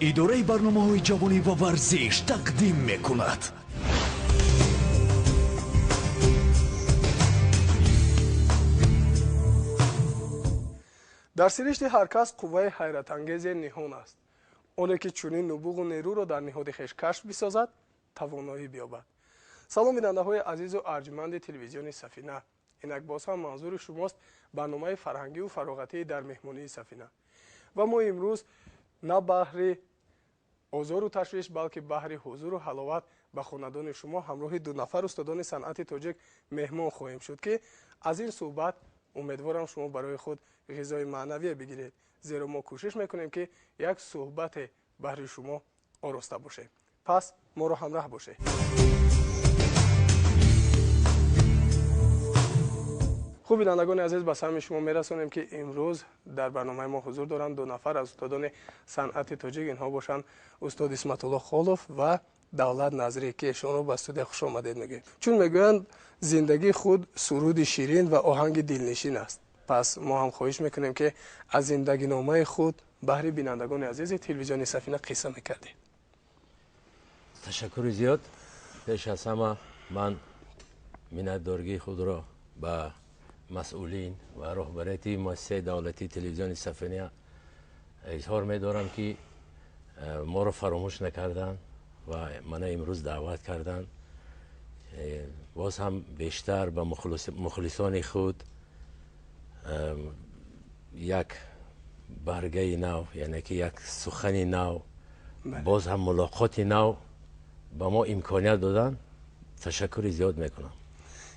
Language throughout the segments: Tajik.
Идораи барномаҳои ҷавонӣ ва варзиш тақдим мекунад. Дар сиришти ҳар кас қувваи ҳайратангезе ниҳон аст. Оне ки чунин нубуғу нерӯро дар ниҳоди хеш кашф бисозад, тавоноӣ биёбад. Салом бинандаҳои азизу арҷманди телевизиони Сафина. Инак боз ҳам манзури шумост барномаи фарҳангиву фароғатии дар меҳмонии Сафина. Ва мо имрӯз на баҳри озору ташвиш, балки баҳри ҳузуру ҳаловат ба хонадони шумо ҳамроҳи ду нафар устодони санъати тоҷик меҳмон хоҳем шуд, ки аз ин суҳбат умедворам шумо барои худ ғизои маънавие бигиред, зеро мо кӯшиш мекунем, ки як суҳбате баҳри шумо ороста бошем. Пас моро ҳамроҳ бошед. Хуб, бинандагони азиз, ба самъи шумо мерасонем, ки имрӯз дар барномаи мо ҳузур доранд ду нафар аз устодони санъати тоҷик. Инҳо бошанд устод Исматулло Холов ва Давлат Назрӣ, ки эшонро ба студия хуш омадед мегӯем. Чун мегӯянд, зиндагии худ суруди ширин ва оҳанги дилнишин аст. Пас мо ҳам хоҳиш мекунем, ки аз зиндагиномаи худ баҳри бинандагони азизи телевизиони Сафина қисса мекардед. Ташаккури зиёд. Пеш аз ҳама ман миннатдоргии худро ба масъулин ва роҳбарияти муассисаи давлатии телевизиони Сафина изҳор медорам, ки моро фаромӯш накарданд ва мана имрӯз даъват карданд. Боз ҳам бештар ба мухлисони худ як баргаи нав, яъне ки як сухани нав, боз ҳам мулоқоти нав ба мо имконият доданд. Ташаккури зиёд мекунам.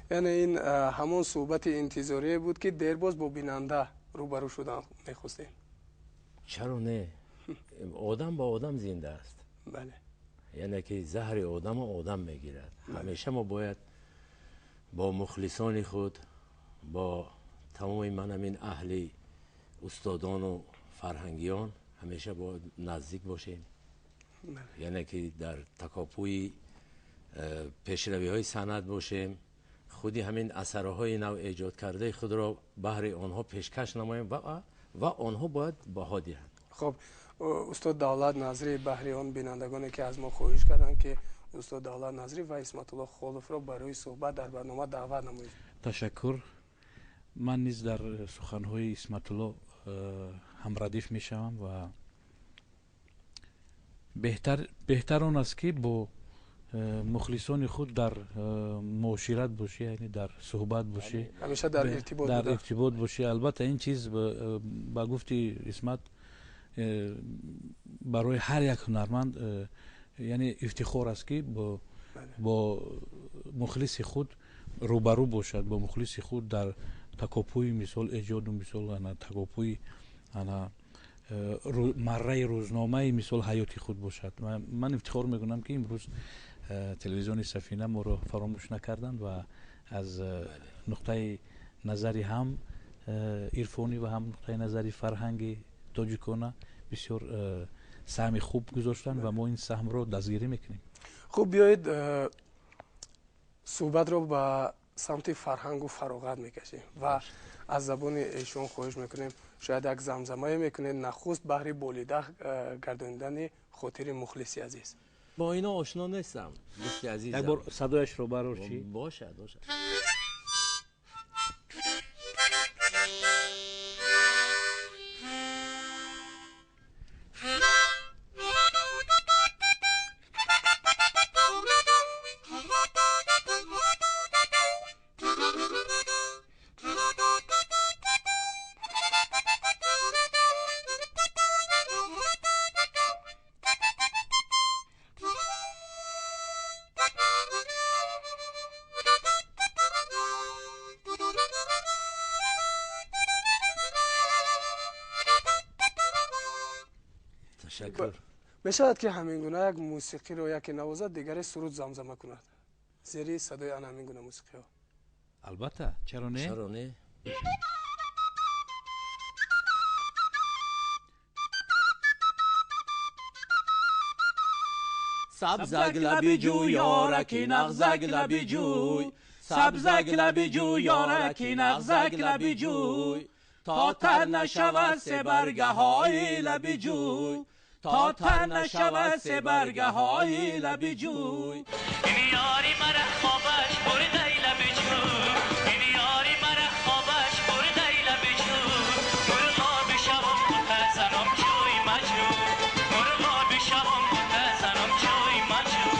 Яъне ин ҳамон суҳбати интизорие буд, ки дербоз бо бинанда рӯбарӯ шудан мехостем. Чаро не? Одам ба одам зинда аст. Бале. Яъне ки заҳри одамо одам мегирад. Ҳамеша мо бояд бо мухлисони худ, бо тамоми ман ҳамин аҳли устодону фарҳангиён ҳамеша бояд наздик бошем. Яъне ки дар такопӯи пешравиҳои санъат бошем, худи ҳамин асарҳои нав эҷод кардаи худро баҳри онҳо пешкаш намоем ва онҳо бояд баҳо диҳанд. Хуб, устод Давлат Назрӣ, баҳри он бинандагоне, ки аз мо хоҳиш карданд, ки устод Давлат Назрӣ ва Исматулло Холовро барои суҳбат дар барнома даъват намоед. Ташаккур. Ман низ дар суханҳои Исматулло ҳамрадиф мешавам ва беҳтар он аст, ки бо мухлисони худ дар муошират бошӣ, яъне дар суҳбат бошӣ, ҳамеша дар иртибот, дар иртибот бошӣ. Албатта ин чиз ба гуфти Исмат барои ҳар як ҳунарманд яъне ифтихор аст, ки бо мухлиси худ рӯбарӯ бошад, бо мухлиси худ дар такопӯи мисол эҷоду мисол ана такопӯи ана марраи рӯзномаи мисол ҳаёти худ бошад. Ман ифтихор мекунам, ки имрӯз телевизиони Сафина моро фаромӯш накарданд ва аз нуқтаи назари ҳам ирфонӣ ва ҳам нуқтаи назари фарҳанги тоҷикона бисёр саҳми хуб гузоштанд ва мо ин саҳмро дастгирӣ мекунем. Хуб, биёед суҳбатро ба самти фарҳангу фароғат мекашем ва аз забони эшон хоҳиш мекунем, шояд як замзамае мекунед нахуст баҳри болида гардонидани хотири мухлиси азиз. Бо ино ошно нестам, дӯсти азизам. Як бор садояшро барор чӣ? Бошад, бошад. Ташаккур. Мешавад, ки ҳамин гуна як мусиқиро яке навозад, дигаре суруд замзама кунад зери садои ана ҳамин гуна мусиқиҳо? Албатта, чаро не? Чаро не? Сабзак лаби ҷӯй, ёраки нағзак лаби ҷӯй, сабзак лаби ҷӯй, ёраки нағзак лаби ҷӯй, то тар нашавад себаргаҳои лаби ҷӯй. تا تر نشود سه برگه های لب جوی. این یاری مرا خوابش برده لب جوی، این یاری مرا خوابش برده لب جوی، مرغا بشوم غوطه زنم جوی مجوی، مرغا بشوم غوطه زنم جوی مجوی.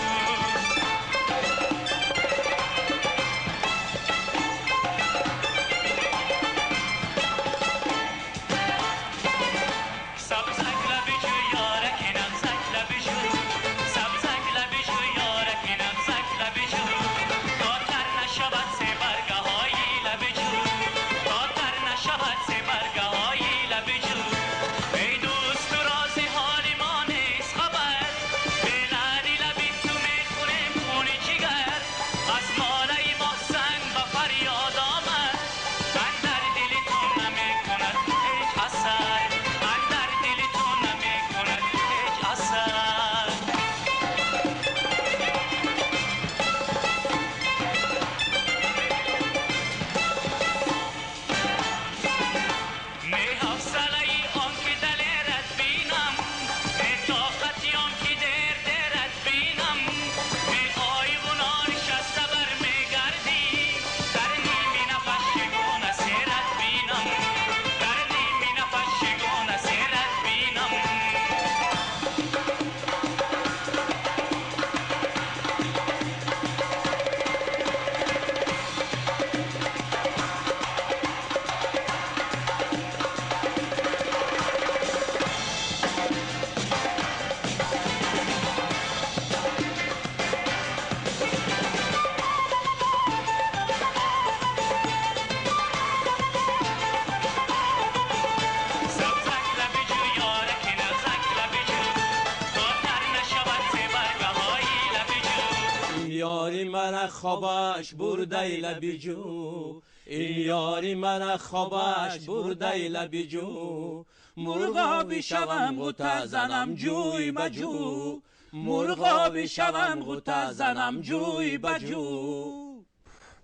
خوابش برده لب جو، این یاری من خوابش برده لب جو، مرغا بشوم غوطه زنم جوی بجو، مرغا بشوم غوطه زنم جوی بجو.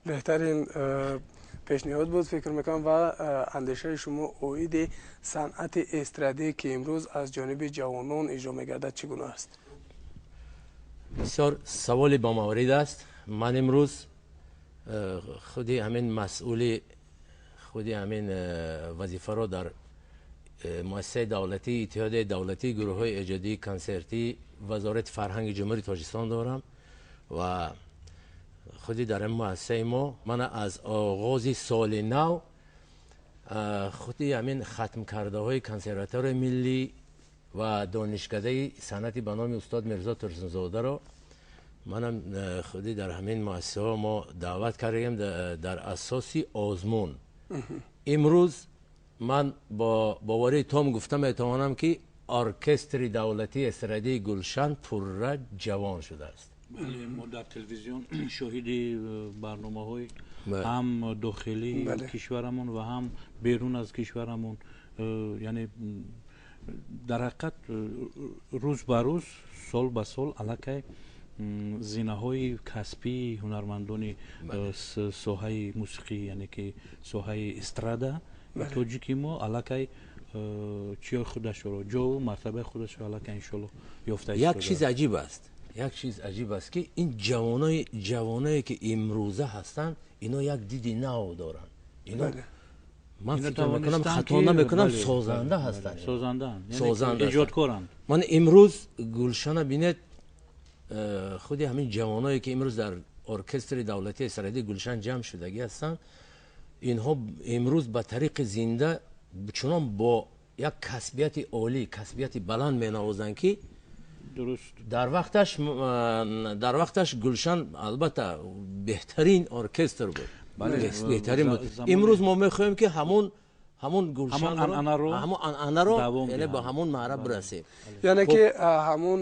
بهترین пешниҳод буд фикр мекунам ва андешаи шумо оиди санъати эстрадӣ ки имрӯз аз ҷониби ҷавонон иҷро мегардад чӣ гуна аст? Бисёр саволи бамаврид аст. Ман имрӯз худи ҳамин масъули худи ҳамин вазифаро дар муассисаи давлатӣ иттиҳодияи давлатии гурӯҳҳои эҷодии консертии вазорати фарҳанги ҷумҳурии Тоҷикистон дорам ва худи дар ин муассисаи мо ман аз оғози соли нав худи ҳамин хатмкардаҳои консерваторияи миллӣ ва донишкадаи санъати ба номи устод Мирзо Турсунзодаро манам худи дар ҳамин муассисаҳо мо даъват кардем дар асоси озмун. Имрӯз ман бо боварии том гуфта метавонам ки оркестри давлатии эстрадии Гулшан пурра ҷавон шудааст. Бале, мо дар телевизион шоҳиди барномаҳои ҳам дохилии кишварамон ва ҳам берун аз кишварамон, яъне дар ҳақиқат рӯз ба рӯз, сол ба сол аллакай зинаҳои касбии ҳунармандони соҳаи мусиқӣ, яъне ки соҳаи эстрада тоҷики мо аллакай чиёи худашро, ҷову мартабаи худашро аллакай иншоалло ёфта истода. Як чиз аҷиб аст, як чиз аҷиб аст ки ин ҷавоное ки имрӯза ҳастанд, ино як диди нав доранд. Ино ман фикр мекунам, хато намекунам, созанда ҳастанд, созанда, эҷодкоранд. Ман имрӯз Гулшана бинед, худи ҳамин ҷавоное ки имрӯз дар оркестри давлатии эстрадии Гулшан ҷамъ шудагӣ ҳастанд, инҳо имрӯз ба тариқи зинда чунон бо як касбияти олӣ, касбияти баланд менавозанд ки дар вақташ Гулшан албатта беҳтарин оркестр буд, беҳтарин буд. Имрӯз мо мехоҳем ки ҳамон Гулшан, ҳамон анъанаро яъне ба ҳамон маъра бирасем. Яъне ки ҳамон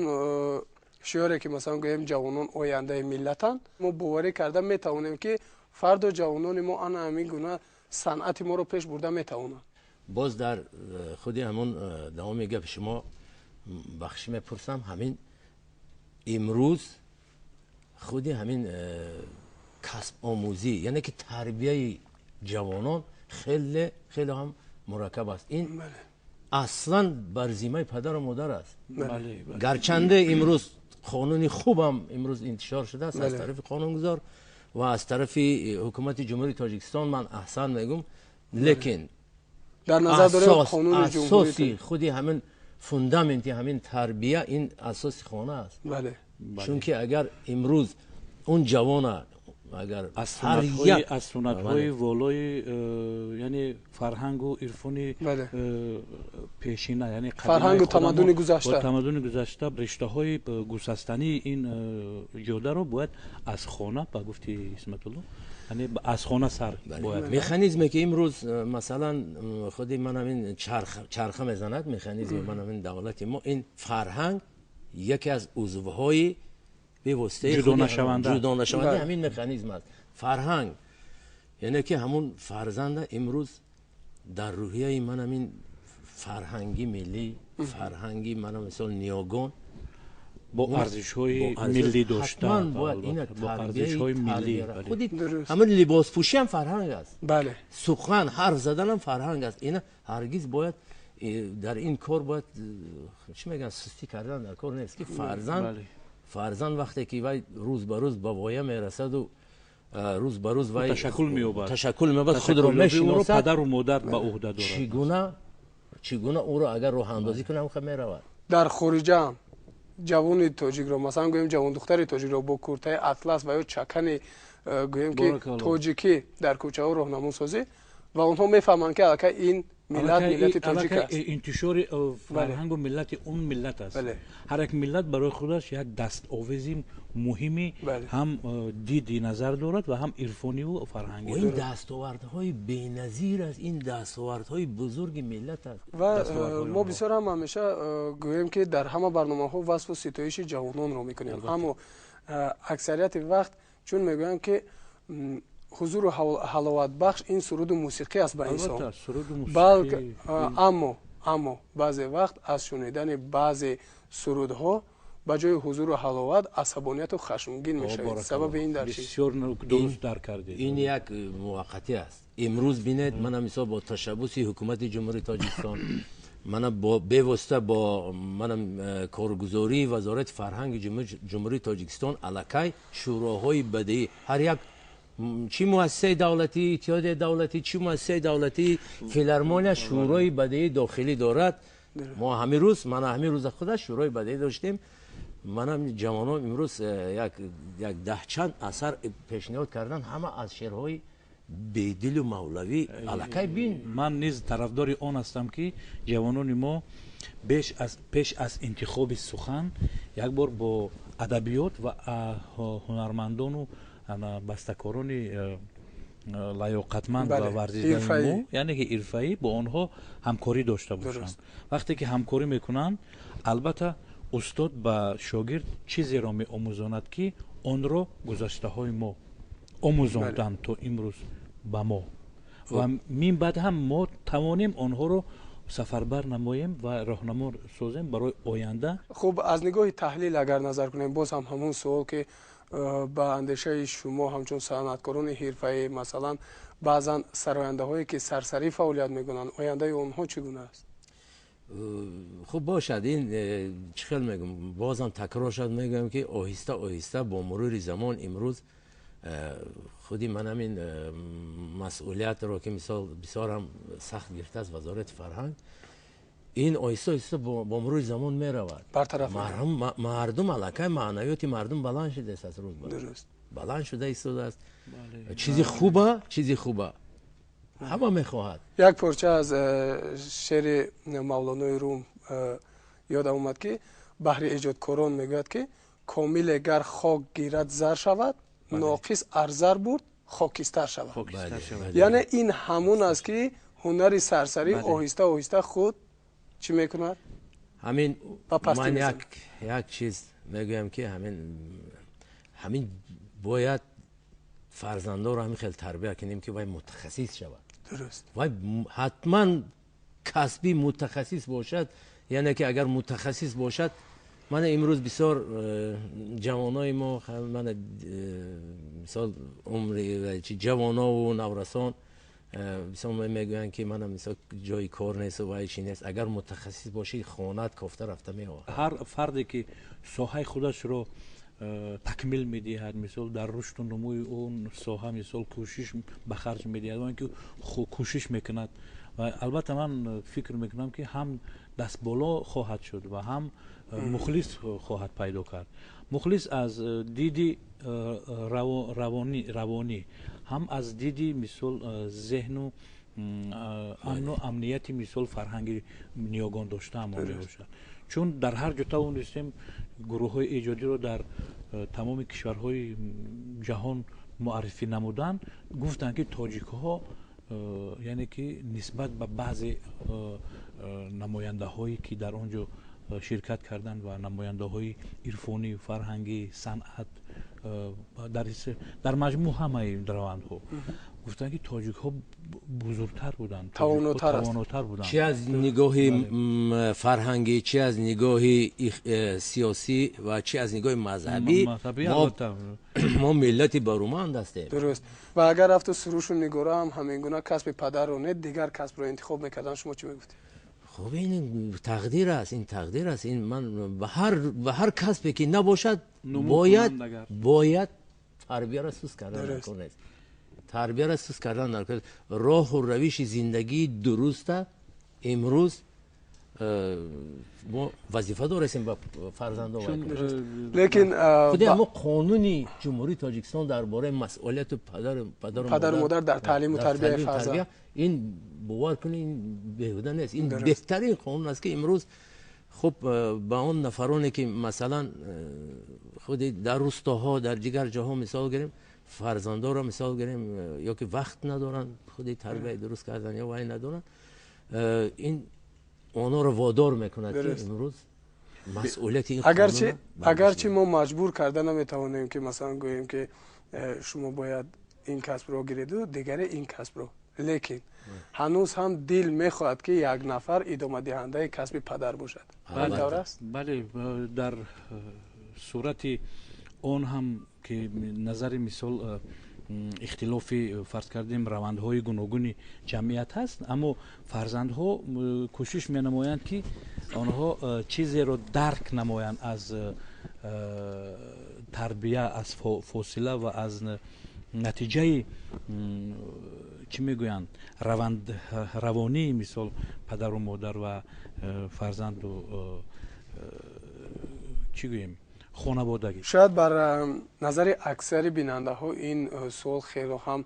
шиоре ки масалан гӯем ҷавонон ояндаи миллатанд, мо боварӣ карда метавонем ки фардо ҷавонони мо ана ҳамин гуна санъати моро пеш бурда метавонанд. Боз дар худи ҳамон давоми гапи шумо бахшӣ мепурсам, ҳамин имрӯз худи ҳамин касбомӯзӣ, яъне ки тарбияи ҷавонон хеле хеле ҳам мураккаб аст. Ин Аслан бар зиммаи падару модар аст. Гарчанде имрӯз қонуни хубам имрӯз интишор шудааст аз тарафи қонунгузор ва аз тарафи ҳукумати Ҷумҳурии Тоҷикистон, ман аҳсан мегӯм, лекин дар назар дорем қонуни асоси худи ҳамин фундаменти ҳамин тарбия ин асоси хона аст. Чунки агар имрӯз он ҷавона агар аз суннатҳои волои яъне фарҳангу ирфони пешина, яъне фарҳангу тамаддуни гузашта, тамаддуни гузашта, риштаҳои гусастании ин ҷодаро бояд аз хона, ба гуфти Исматулло, яъне аз хона сар бояд. Механизме ки имрӯз масалан худи ман ҳамин чарха мезанад, механизми ман ҳамин давлати мо, ин фарҳанг яке аз узвҳои бевоситаи ҷудонашаванда ҳамин механизм аст. Фарҳанг яъне ки ҳамун фарзанда имрӯз дар рӯҳияи ман ҳамин фарҳанги миллӣ, фарҳанги ман мисол ниёгон бо арзишҳои миллӣ дошта, ҳатман бояд ина тарбияи миллӣ. Худи ҳамин либоспӯшӣ ҳам фарҳанг аст, сухан ҳарф задан ҳам фарҳанг аст. Ина ҳаргиз бояд дар ин кор бояд чӣ мегӯянд, сустӣ кардан дар кор нест, ки фарзанд вақте ки вай рӯз ба рӯз ба воя мерасаду рӯз ба рӯз вай ташаккул меёбад, худро мешиносад, падару модар ба уҳда дорад. Чӣ гуна ӯро агар роҳандозӣ кунам, хуб меравад. Дар хориҷа ҳам ҷавони тоҷикро, масалан гӯем ҷавондухтари тоҷикро бо куртаи атлас ва ё чакани гӯем ки тоҷикӣ дар кӯчаҳо роҳнамун созӣ ва онҳо мефаҳманд ки аллакай ин миллат миллати тоҷик аст. Интишори фарҳангу миллати он миллат аст. Ҳар як миллат барои худаш як дастовези муҳими ҳам диди назар дорад ва ҳам ирфониву фарҳангӣ. Ин дастовардҳои беназир аст, ин дастовардҳои бузурги миллат аст. Ва мо бисёр ҳам ҳамеша гӯем ки дар ҳама барномаҳо васфу ситоиши ҷавононро мекунем, аммо аксарияти вақт чун мегӯянд ки ҳузуру ҳаловатбахш ин суруду мусиқӣ аст ба инсон, балки аммо баъзе вақт аз шунидани баъзе сурудҳо ба ҷои ҳузуру ҳаловат асабонияту хашмгин мешавед. Сабаби ин дар чист? Бисёр дуруст дарк кардед. Ин як муваққатӣ аст. Имрӯз бинед, мана мисол бо ташаббуси ҳукумати Ҷумҳурии Тоҷикистон, мана бевосита бо мана коргузории Вазорати фарҳанги Ҷумҳурии Тоҷикистон аллакай шӯроҳои бадеӣ ҳар як чӣ муассисаи давлатӣ, иттиҳодияи давлатӣ, чӣ муассисаи давлатӣ, филармония шӯрои бадеии дохилӣ дорад. Мо ҳамин рӯз, мана ҳамин рӯза худаш шӯрои бадеӣ доштем. Манам ҷавонон имрӯз як даҳчанд асар пешниҳод кардан, ҳама аз шеърҳои Бедилу Мавлавӣ. Аллакай бин. Ман низ тарафдори он ҳастам, ки ҷавонони мо пеш аз интихоби сухан як бор бо адабиёт ва ҳунармандону бастакорони лаёқатманд ва варзидаи мо, яъне ки ирфаӣ, бо онҳо ҳамкорӣ дошта бошанд. Вақте ки ҳамкорӣ мекунанд, албатта устод ба шогирд чизеро меомӯзонад, ки онро гузаштаҳои мо омӯзонданд то имрӯз ба мо, ва мин баъд ҳам мо тавонем онҳоро сафарбар намоем ва роҳнамо созем барои оянда. Хуб, аз нигоҳи таҳлил агар назар кунем, боз ҳам ҳамон суол ки ба андешаи шумо ҳамчун санъаткорони ҳирфаӣ, масалан баъзан сарояндаҳое ки сарсарӣ фаъолият мекунанд, ояндаи онҳо чӣ гуна аст? Хуб бошад, ин чӣ хел мегӯм, бозам такрор шуд, мегӯям ки оҳиста оҳиста бо мурури замон имрӯз худи ман ҳамин масъулиятро ки мисол бисёр ҳам сахт гирифтааст Вазорати фарҳанг, ин оҳиста оҳиста бо мурури замон меравад. Мардум аллакай маънавиёти мардум баланд шудааст аз рӯз ба рӯз, баланд шуда истодааст. Чизи хуба, чизи хуба ҳама мехоҳад. Як порча аз шеъри Мавлонои Рум ёдам омад, ки баҳри эҷодкорон мегӯяд ки комиле гар хок гирад зар шавад, ноқис арзар бурд хокистар шавад. Яъне ин ҳамон аст ки ҳунари сарсарӣ оҳиста оҳиста худ чӣ мекунад? Ҳамин ман як чиз мегӯям ки ҳамин бояд фарзандоро ҳамин хел тарбия кунем ки вай мутахассис шавад. Вай ҳатман касби мутахассис бошад, яъне ки агар мутахассис бошад, мана имрӯз бисёр ҷавонои мо, мана мисол умри ҷавонову наврасон Бисёр мегӯянд, ки манам мисол ҷои кор нест ва чӣ нест. Агар мутахассис бошӣ, хонаат кофта рафта меояд. Ҳар фарде ки соҳаи худашро такмил медиҳад, мисол дар рушду нумӯи он соҳа мисол кӯшиш ба харҷ медиҳад ва ин ки кӯшиш мекунад, ва албатта ман фикр мекунам, ки ҳам дастболо хоҳад шуд ва ҳам мухлис хоҳад пайдо кард. Мухлис аз диди равонӣ, ҳам аз диди мисол зеҳну амну амнияти мисол фарҳанги ниёгон доштаамон мебошад. Чун дар ҳар ҷо тавонистем гурӯҳҳои эҷодиро дар тамоми кишварҳои ҷаҳон муаррифӣ намудан, гуфтанд, ки тоҷикҳо, яъне ки нисбат ба баъзе намояндаҳое, ки дар он ҷо ширкат карданд ва намояндаҳои ирфонӣ, фарҳангӣ, санъат, дар маҷмӯъ ҳамаи равандҳо, гуфтанд, ки тоҷикҳо бузургтар буданд, тавонотар буданд. Чи аз нигоҳи фарҳангӣ, чи аз нигоҳи сиёсӣ ва чи аз нигоҳи мазҳабӣ мо миллати баруманд ҳастем. Дуруст. Ва агар рафту Сурушу Нигора ҳам ҳамин гуна касби падарро не, дигар касбро интихоб мекарданд, шумо чӣ мегуфтед? Хуб, ин тақдир аст, ин тақдир аст. Ин ман ба ҳар касбе ки набошад, бояд тарбияро суст кардан даркор нест. Тарбияро суст кардан даркор. Роҳу равиши зиндагии дуруста имрӯз мо вазифа дорем ба фарзандон. Лекин худи ҳамо қонуни Ҷумҳурии Тоҷикистон дар бораи масъулияти падару модар дар таълиму тарбияи фарзанд, ин бовар кунед, ин беҳуда нест. Ин беҳтарин қонун аст, ки имрӯз хуб ба он нафароне, ки масалан худи дар рустоҳо, дар дигар ҷоҳо мисол гирем, фарзандоро мисол гирем, ё ки вақт надоранд худи тарбияи дуруст кардан ё вай надоранд, ин онҳоро водор мекунад, ки имрӯз масъулияти ин. Агарчи мо маҷбур карда наметавонем, ки масалан гӯем, ки шумо бояд ин касбро гиреду дигаре ин касбро, лекин ҳанӯз ҳам дил мехоҳад, ки як нафар идомадиҳандаи касби падар бошад. Тавр аст? Бале, дар сурати он ҳам ки назари мисол ихтилофи, фарз кардем, равандҳои гуногуни ҷамъият ҳаст, аммо фарзандҳо кӯшиш менамоянд, ки онҳо чизеро дарк намоянд аз тарбия, аз фосила ва аз натиҷаи, чӣ мегӯянд, раванд равонии мисол падару модар ва фарзанду, чӣ гӯем, хонаводагӣ. Шояд бар назари аксари бинандаҳо ин суол хело ҳам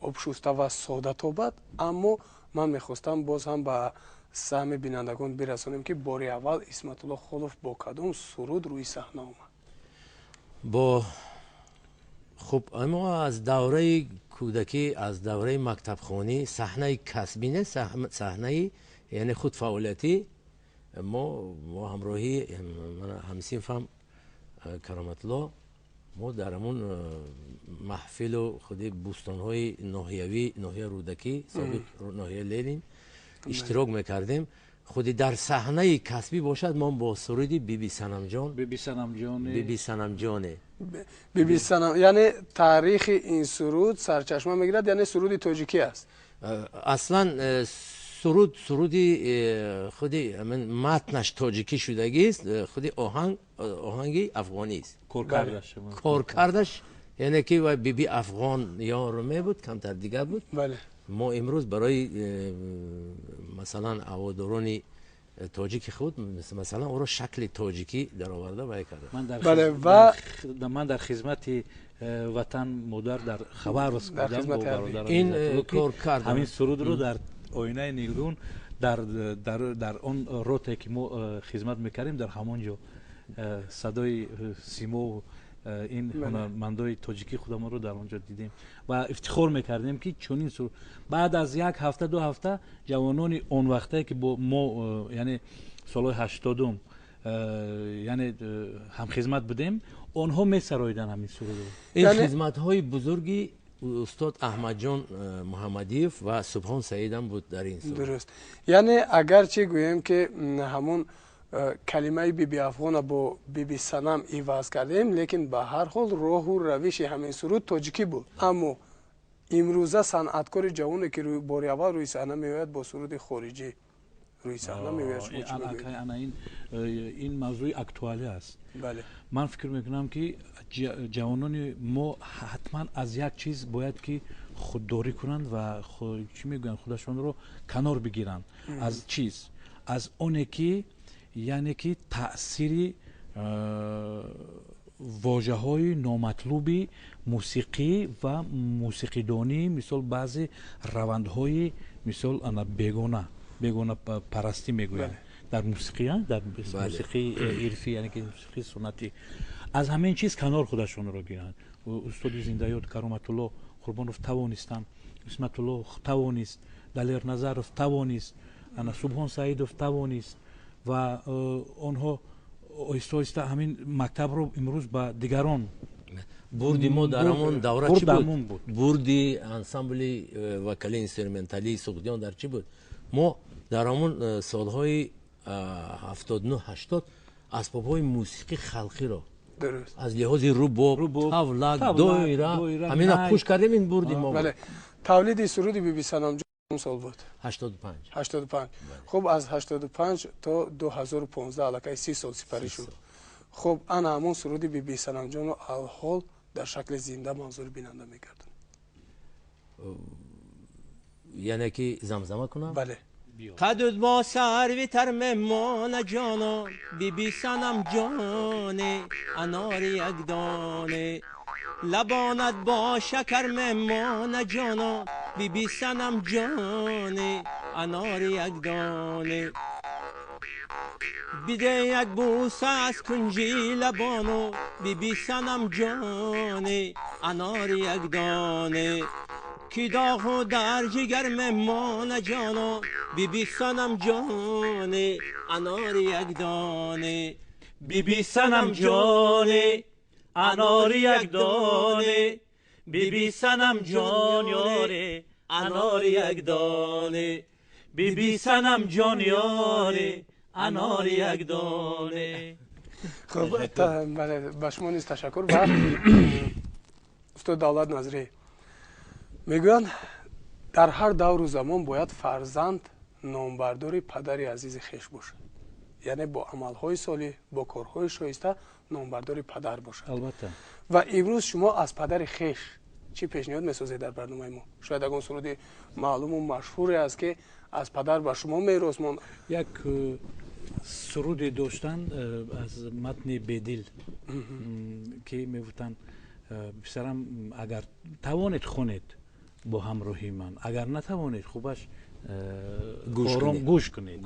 обшуста ва сода тобад, аммо ман мехостам боз ҳам ба саҳми бинандагон бирасонем, ки бори аввал Исматулло Холов бо кадом суруд рӯи саҳна омад? Бо хуб, мо аз давраи кӯдакӣ, аз давраи мактабхонӣ, саҳнаи касбӣ не, саҳнаи яъне худфаъолиятӣ, мо бо ҳамроҳии ҳамсинфам Кароматлло мо дар ҳамун маҳфилу худи бӯстонҳои ноҳиявӣ, ноҳия Рӯдакӣ, собиқ ноҳияи Ленин, иштирок мекардем. Худи дар саҳнаи касбӣ бошад, мо бо суруди Биби Санамҷон. Биби Санамҷоне. Биби Санамҷоне. Биби Санам, яъне таърихи ин суруд сарчашма мегирад, яъне суруди тоҷикӣ аст? Аслан суруд суруди худи матнаш тоҷикӣ шудагист, худи оҳанг оҳанги афғонист. Коркардаш, яъне ки ва Биби Афғон ёр мебуд, камтар дигар буд. Мо имрӯз барои масалан ҳаводорони тоҷики худ масалан ӯро шакли тоҷикӣ дароварда вай карда. Ман дар хизмати ватан модар дар Хабаровск будам бо бародарам. Ин кор кард. Ҳамин сурудро дар оинаи нилгун дар он ротае, ки мо хизмат мекардем, дар ҳамон ҷо садои симо ин ҳунармандои тоҷикӣ худамонро дар он ҷо дидем ва ифтихор мекардем, ки чунин суруд. Баъд аз як ҳафта, 2 ҳафта ҷавонони он вақтае, ки бо мо, яъне солҳои 80-ум, яъне ҳамхизмат будем, онҳо месароиданд ҳамин сурудро. Ин хизматҳои бузурги устод Аҳмадҷон Муҳаммадиев ва Субҳон Саидам буд дар ин суруд. Дуруст. Яъне агарчи гӯем, ки ҳамун калимаи Биби Афғона бо Биби Санам иваз кардем, лекин ба ҳар ҳол роҳу равиши ҳамин суруд тоҷикӣ буд, аммо Имрӯза санъаткори ҷавоне, ки бори аввал рӯи саҳна меояд, бо суруди хориҷӣ рӯи саҳна меояд. Шумо чӣ мегӯед? Ана ин мавзӯи актуалӣ аст. Ман фикр мекунам, ки ҷавонони мо ҳатман аз як чиз бояд ки худдорӣ кунанд ва, чӣ мегӯянд, худашонро канор бигиранд аз чиз, аз оне ки, яъне ки таъсири вожаҳои номатлуби мусиқӣ ва мусиқидонӣ, мисол баъзе равандҳои, мисол, ана бегонапарастӣ мегӯянд дар мусиқӣ, дар мусиқии ирфӣ, яъне ки мусиқии суннатӣ, аз ҳамин чиз канор худашонро гиранд. Устоди зиндаёд Кароматулло Қурбонов тавонистанд, Исматулло тавонист, Далер Назаров тавонист, ана Субҳон Саидов тавонист ва онҳо оҳиста оҳиста ҳамин мактабро имрӯз ба дигарон. Бурди мо дар ҳамон давра чӣ буд? Бурди ансамбли вокали инструменталии Суғдиён дар чӣ буд? Мо дар ҳамон солҳои 79-80 асбобҳои мусиқии халқиро аз лиҳози рубоб, тавлак, доира ҳамина хуш кардем, ин бурди мо. Тавлиди суруди Биби Санамҷон сол буд? 85. 85. Хуб, аз 85 то 2015 аллакай 30 сол сипарӣ шуд. Хуб, ана ҳамон суруди Биби Санамҷонро алҳол дар шакли зинда манзури бинанда мегардонем. Яъне ки замзама кунам? Бале. Қадуд бо сарви тар мемона ҷоно, Биби Санам ҷоне, анори якдоне, лабонат бо шакар мемона ҷоно, Биби Санам ҷоне, анори якдоне, биде як бӯса аз кунҷи лабону, Биби Санам ҷоне, анори якдоне, ки доғу дар ҷигар мемона ҷоно, Биби Санам ҷоне, анори якдоне, Биби Санам ҷоне, анори якдоне, Биби Санам ҷон ёре, анори якдоне, Биби Санам ҷон ёре, анори якдоне. Хуб, ба шумо низ ташаккур. Ва устод Давлат Назрӣ, мегӯянд, дар ҳар давру замон бояд фарзанд номбардори падари азизи хеш бошад, яъне бо амалҳои солиҳ, бо корҳои шоиста номбардори падар бошад. Албатта. Ва имрӯз шумо аз падари хеш чӣ пешниҳод месозед дар барномаи мо? Шояд ягон суруди маълуму машҳуре аст, ки аз падар ба шумо мерос монд. Як суруде доштанд аз матни Бедил, ки мегуфтанд: «Писарам, агар тавонед, хонед бо ҳамроҳии ман, агар натавонед, хубаш ором гӯш кунед».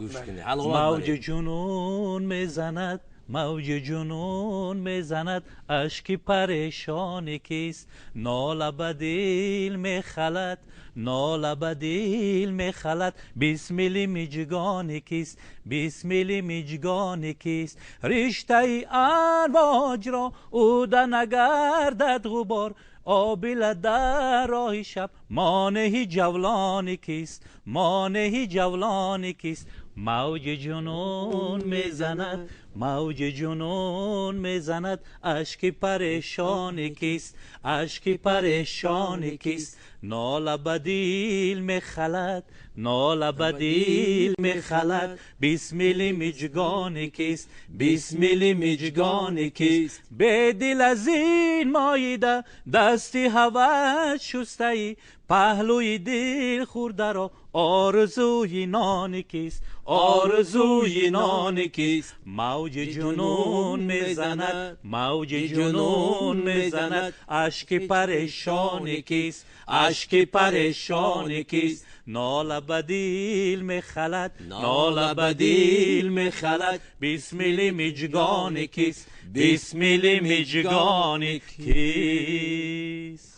Мавҷи ҷунун мезанад, мавҷи ҷунун мезанад, ашки парешони кист? Нола ба дил мехалад, нола ба дил мехалад, бисмили миҷгони кист, бисмили миҷгони кист? Риштаи анвоҷро уда нагардад ғубор, обила дар роҳи шаб монеҳи ҷавлони кист, монеҳи ҷавлони кист? Мавҷи ҷунун мезанад, мавҷи ҷунун мезанад, ашки парешони кист, ашки парешони кист? Нола ба дил мехалад, нола ба дил мехалад, бисмили миҷгони кист, бисмили миҷгони кист? Бедил аз ин моида дасти ҳавас шустаӣ, паҳлӯи дил хӯрдаро орзуи нони кист, орзуи нони кист? Мавҷи ҷунун мезанад, мавҷи ҷунун мезанад, ашки парешони кист, ашки парешони кист? Нола ба дил мехалад, нола ба дил мехалад, бисмили миҷгони кист, бисмили миҷгони кист?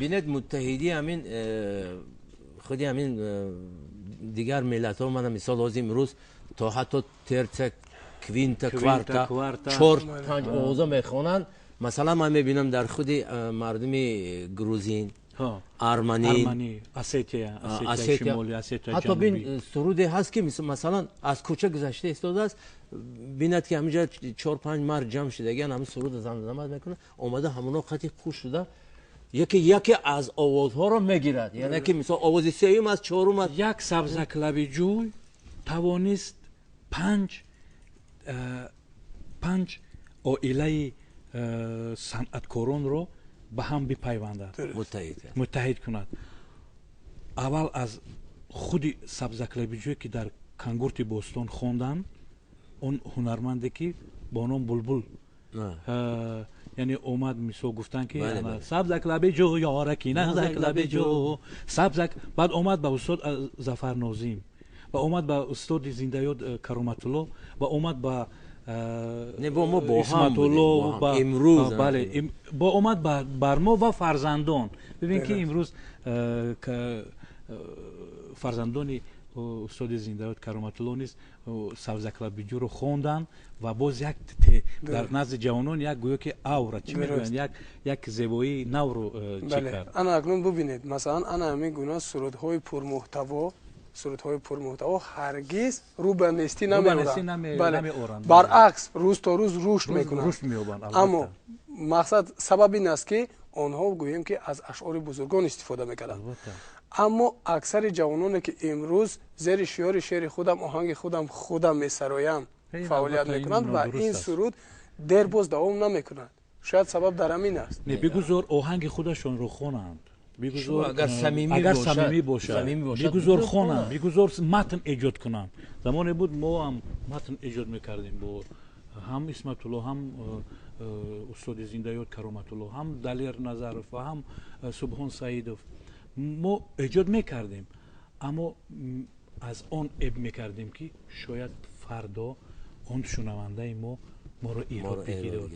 Бинед, муттаҳидӣ ҳамин худи ҳамин дигар миллатҳо, мана мисол ҳозир имрӯз то ҳатто терца, квинта, кварта, чор панҷ овоза мехонанд. Масалан, ман мебинам дар худи мардуми грузин, арманӣ, ҳатто бин, суруде ҳаст, ки масалан аз кӯча гузашта истодааст, бинад, ки ҳаминҷа чор панҷ мард ҷамъ шудагиан, ҳамин суруда замзама мекунад, омада ҳамоно қати хуш шуда Яке аз овозҳоро мегирад, яъне ки мисол овози сеюм аст, чорум аст. Як сабзаклаби ҷӯй тавонист панҷ оилаи санъаткоронро ба ҳам бипайвандад, муттаҳид кунад. Аввал аз худи сабзаклаби ҷӯй, ки дар Кангурти Бостон хонданд, он ҳунарманде ки бо ном Булбул, яъне омад, мисол гуфтанд ки сабзак лаби ҷӯ, ёраки нағзак лаби ҷӯ, сабзак. Баъд омад ба устод Зафар Нозим ва омад ба устоди зиндаёд Кароматулло ва омад ба Исматулло, бале, бо омад бар мо ва фарзандон. Бибин ки имрӯз фарзандони устоди зиндаёд Кароматулло низ сабзаклабиҷӯро хонданд ва боз як дар назди ҷавонон як гӯё ки авра чӣ мегӯянд, як зебоии навро чӣ кард. Ана акнун бубинед, масалан, ана ҳамин гуна сурудҳои пурмуҳтаво ҳаргиз рӯ ба нестӣ намеоранд, баръакс рӯз то рӯз рушд мекунанд. Аммо мақсад сабаб ин аст ки онҳо гӯем ки аз ашъори бузургон истифода мекарданд. Аммо аксари ҷавононе ки имрӯз зери шиёри шеъри худам, оҳанги худам, худам месароям фаъолият мекунанд ва ин суруд дер боз давом намекунад. Шояд сабаб дар ҳамин аст. Не, бигузор оҳанги худашонро хонанд, бигузор агар самимӣ бошад, бигузор хонанд, бигузор матн эҷод кунанд. Замоне буд мо ҳам матн эҷод мекардем бо ҳам Исматулло, ҳам устоди зиндаёд Кароматулло, ҳам Далер Назаров ва ҳам Субҳон Саидов. Мо эҷод мекардем, аммо аз он эб мекардем ки шояд фардо он шунавандаи мо моро эрод бигирад.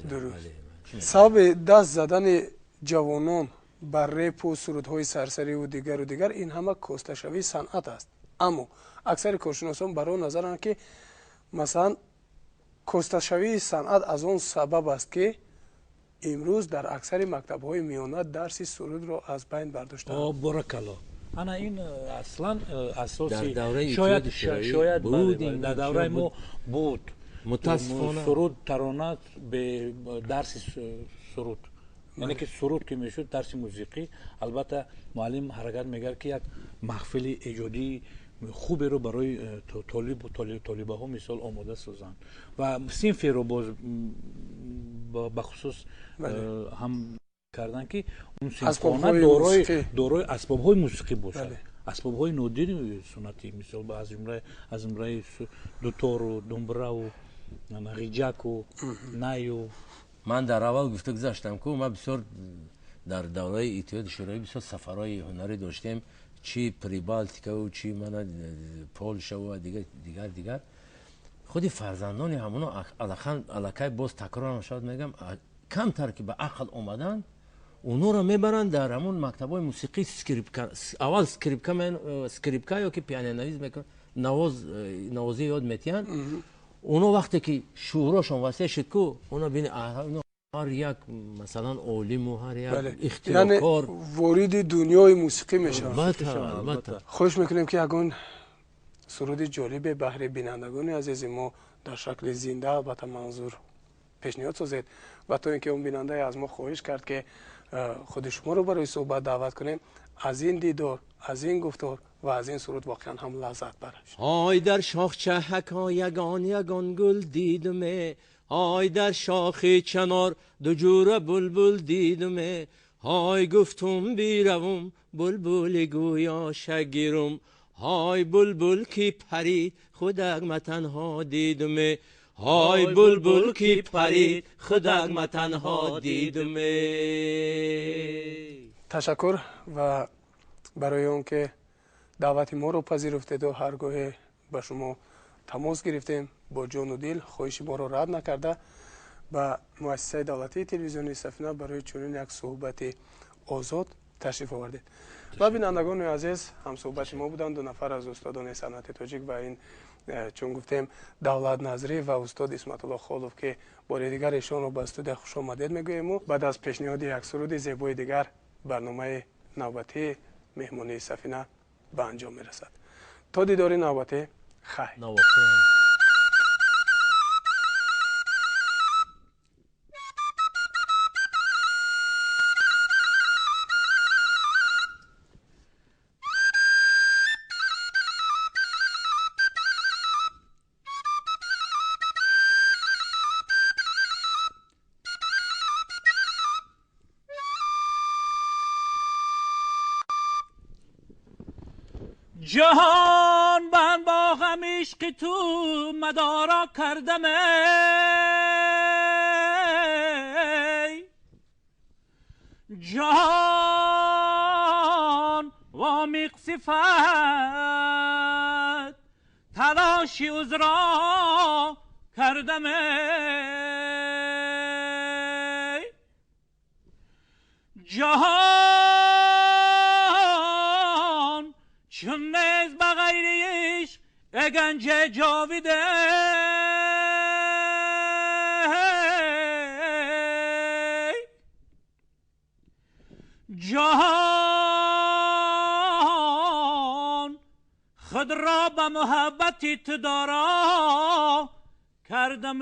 Сабаби даст задани ҷавонон ба репу сурудҳои сарсариву дигару дигар ин ҳама косташавии санъат аст. Аммо аксари коршиносон бар он назаранд ки масалан косташавии санъат аз он сабаб аст ки имрӯз дар аксари мактабҳои миёна дарси сурудро аз байн бардоштаанд. Боракалло. Ана ин аслан асоси шояд дар давраи мо буд. Мутаассифона суруд тарона бе дарси суруд, яъне ки суруд ки мешуд дарси мусиқӣ, албатта муаллим ҳаракат мекард ки як маҳфили эҷодии хуберо барои толибу толибаҳо мисол омода созанд ва синферо боз бахусус ҳам карданд ки он синфхона дорои асбобҳои мусиқӣ бошад, асбобҳои нодири суннатӣ, мисол аз ҷумлаи дутору, думбраву, ғиҷаку, наю. Ман дар аввал гуфта гузаштам ку ман бисёр дар давраи Иттиҳоди Шӯравӣ бисёр сафарҳои ҳунарӣ доштем, чи Прибалтикаву чи мана Полшаву ва дигар дигар. Худи фарзандони ҳамоно аллакай боз такрор шояд мегам, камтар ки ба ақл омаданд, онҳоро мебаранд дар ҳамон мактабҳои мусиқӣ, скрипка, аввал скрипка ё ки пианинонавиз мекунанд, навозӣ ёд метиҳанд. Онҳо вақте ки шӯҳрошон васеъ шуд ку, онҳо бини ҳар як масалан олиму ҳар як ихтироъкор вориди дунёи мусиқӣ мешаванд. Албатта. Хоҳиш мекунем ки ягон суруди ҷолибе баҳри бинандагони азизи мо дар шакли зинда, албатта манзур, пешниҳод созед ва то ин ки он бинандае аз мо хоҳиш кард ки худи шуморо барои суҳбат даъват кунем, аз ин дидор, аз ин гуфтор ва аз ин суруд воқеан ҳам лаззат барад. Ой дар шохчаҳако ягон ягон гул дидуме, ой дар шохи чанор ду ҷура булбул дидуме, ой гуфтум биравум булбули гӯё шагирум, ой булбул ки парид худак ма танҳо дидуме, ой булбул ки парид худак ма танҳо дидуме. Ташаккур ва барои он ки даъвати моро пазируфтеду ҳар гоҳе ба шумо тамос гирифтем бо ҷону дил хоҳиши моро рад накарда ба муассисаи давлатии телевизионии Сафина барои чунин як суҳбати озод ташриф овардед. Ва бинандагони азиз, ҳамсуҳбати мо буданд ду нафар аз устодони санъати тоҷик ва ин чун гуфтем Давлат Назрӣ ва устод Исматулло Холов, ки бори дигар эшонро ба студия хушомадед мегӯему баъд аз пешниҳоди як суруди зебои дигар барномаи навбатии меҳмонии Сафина ба анҷом мерасад. То дидори навбатӣ, хайр. ҷаҳон банд бо ғам ишқи ту мадоро кардам эй ҷаҳон вомиқ сифат талоши узро кардам эй ҷаҳон чун нез ба ғайри ишқ ганҷ ҷовиде ҷаҳон худро ба муҳаббати ту дора кардам.